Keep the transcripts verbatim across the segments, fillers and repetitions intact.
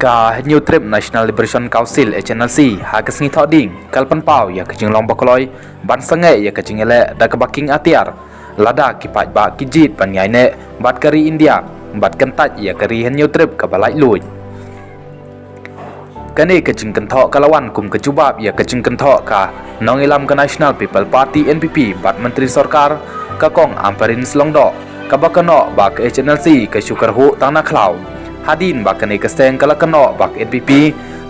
Ka Hynñiewtrep National Liberation Council, H N L C, ha ka sngi Thohdieng ka la pynpaw ïa ka jinglong bakloi ban sangeh ïa ka jingïaleh da kaba khing atiar lada ki paidbah ki jied ban ïaineh bad ka ri India bad kyntait ïa ka ri Hynñiewtrep kaba laitluid. Kane ka jingkynthoh ka la wan kum ka jubab ïa ka jingkynthoh ka nongïalam ka National People Party, N P P, bad Myntri Sorkar, ka Kong Ampareen Lyngdoh, kaba kynnoh ba ka H N L C ka shu kyrhuh tang na khlaw. Hadien ba kane ka seng ka la kynnoh ba ka N P P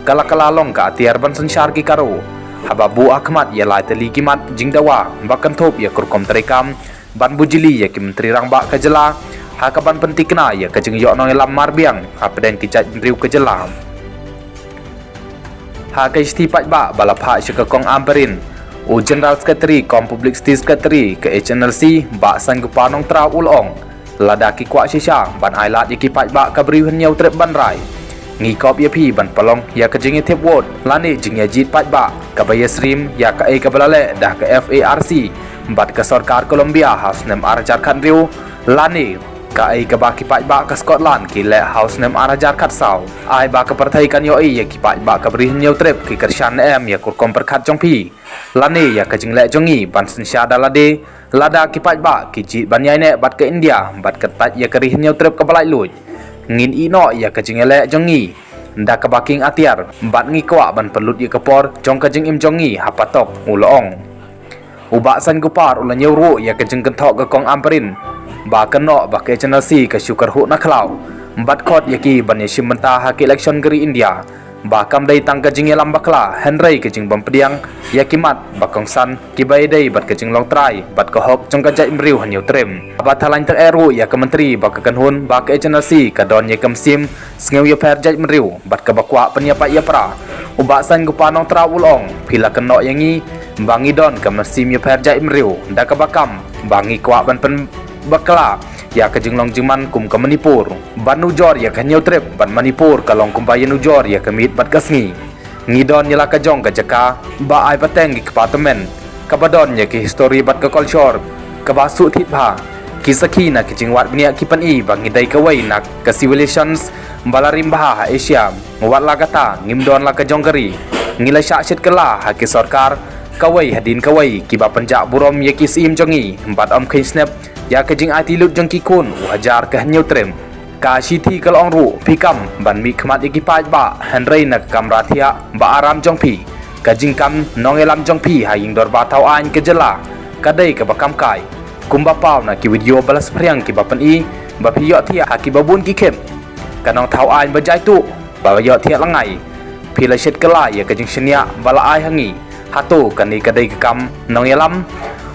ka la kylla long ka atiar ban synshar ki Garo, haba buh ha khmat ïa lai tylli ki mat jingdawa ba kynthup ïa ka rukom treikam ban bujli ïa ki Myntri Rangbah ka jylla ha kaban pyntikna ïa ka jingïoh nongïalam marbiang hapdeng ki jaitbynriew ka jylla. Ha ka shithi paidbah ba la phah sha ka Kong Ampareen, u General Secretary cum Publicity Secretary ka H N L C, Bah Saingopa Nongtraw, u la ong, lada ki kwah shisha ban ailad ïa ki paidbah ka Bri Hynñiewtrep ban rai, ngi kop ïa phi ban pynlong ïa ka jingïathep vote lane jingïajied paidbah kaba ïasyriem ïa kaei kaba la leh da ka F A R C bad ka sorkar Colombia ha u snem ar hajar khathynriew, lane kaei kaba ki paidbah ka Scotland ki leh ha u snem ar hajar khatsaw. Ai ba ka pyrthei kan ïohi ïa ki paidbah ka Bri Hynñiewtrep ki kyrshan ne em ïa ka rukom pyrkhat jong phi, lane ïa ka jingleh jong ngi ban synshar da lade lada ki paidbah ki jied ban ïaineh bad ka India bad kyntait ïa ka ri Hynñiewtrep kaba laitluid. Ngin ïehnoh ïa ka jingïaleh jong ngi da kaba khing atiar bad ngi kwah ban pynlut ïa ka por jong ka jingim jong ngi ha patok, u la ong. U Bah Saingopa u la ñiew ruh ïa ka jingkynthoh ka Kong Ampareen ba kynnoh ba ka H N L C ka shu kyrhuh na khlaw bad khot ïa ki ban ïashim bynta ha ka election ka ri India, ba kam dei tang ka jingïalam bakla hynrei ka jingbym pdiang ïa ki mat ba kongsan kiba ïadei bad ka jinglong trai bad ka hok jong ka jaitbynriew Hynñiewtrep. Haba thaw lain tang eh ruh ïa ka Myntri ba ka kynhun ba ka H N L C ka don ïa ka mynsiem sngew ïapher jaitbynriew bad kaba kwah pynïapait ïapra, u Bah Saingopa Nongtraw u la ong, phi la kynnoh ïa ngi ba ngi don ka mynsiem ïapher jaitbynriew da kaba kam ba ngi kwah ban pynbakla ïa ka jinglong jingman kum ka Manipur. Ban nujor ïa ka Hynñiewtrep bad Manipur ka long kumba ïanujor ïa ka miet bad ka sngi. Ngi don ïa la ka jong ka jaka ba ai pateng ki kpa tymmen, kaba don ïa ki history bad ka culture kaba suk thied bha. Ki sakhi na ki jingwad bniah ki pyni ba ngi dei kawei na ka civilizations ba la rim bha ha Asia. Wat la katta ngim don la ka jong ka ri, ngi la shah shit kylla ha ki sorkar kawei hadien kawei kiba pynjah burom ïa ki syiem jong ngi bad ym kheiñ snep ïa ka jingaiti lut jong ki khun u hajar ka Hynñiewtrep. Ka shithi ka la ong ruh, phi kam ban mihkhmat ïa ki paidbah hynrei na ka kamra thiah ba aram jong phi. Ka jingkam nongïalam jong phi ha ïing dorbar thaw aiñ ka jylla ka dei kaba kam kai. Kumba paw na ki video ba la saphriang kiba pyni ba phi ïohthiah ha kiba bun ki khep. Ka nongthaw aiñ ba jaituh ba ïohthiah lyngngai, phi la shit kylla ïa ka jingshaniah ba la ai ha ngi. Hato kane ka dei ka kam nongïalam?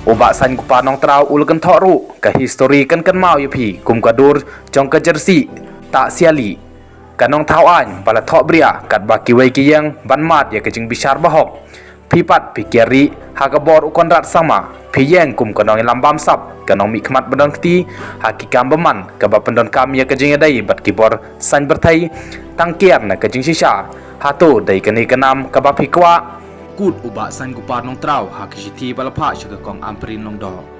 U Bah Saingopa Nongtraw u la kynthoh ruh, ka history kan kynmaw ïa phi kum ka dur jong ka jersey tah siali. Ka nongthaw aiñ ba la thoh bria katba kiwei ki ïeng ban mad ïa ka jingbishar bahok. Phi pat phi kiar rieh ha ka bor u Conrad Sangma, phi ïeng kum ka nongïalam bamsap, ka nongmihkhmat ba don kti ha ki kam bymman kaba pyndonkam ïa ka jingïadei bad ki bor saiñ pyrthei, tang kiar na ka jingshisha. Hato dei kane ka nam kaba phi kwah? Kut u Bah Saingopa Nongtraw ha ka shithi ba la phah sha ka Kong Ampareen Lyngdoh.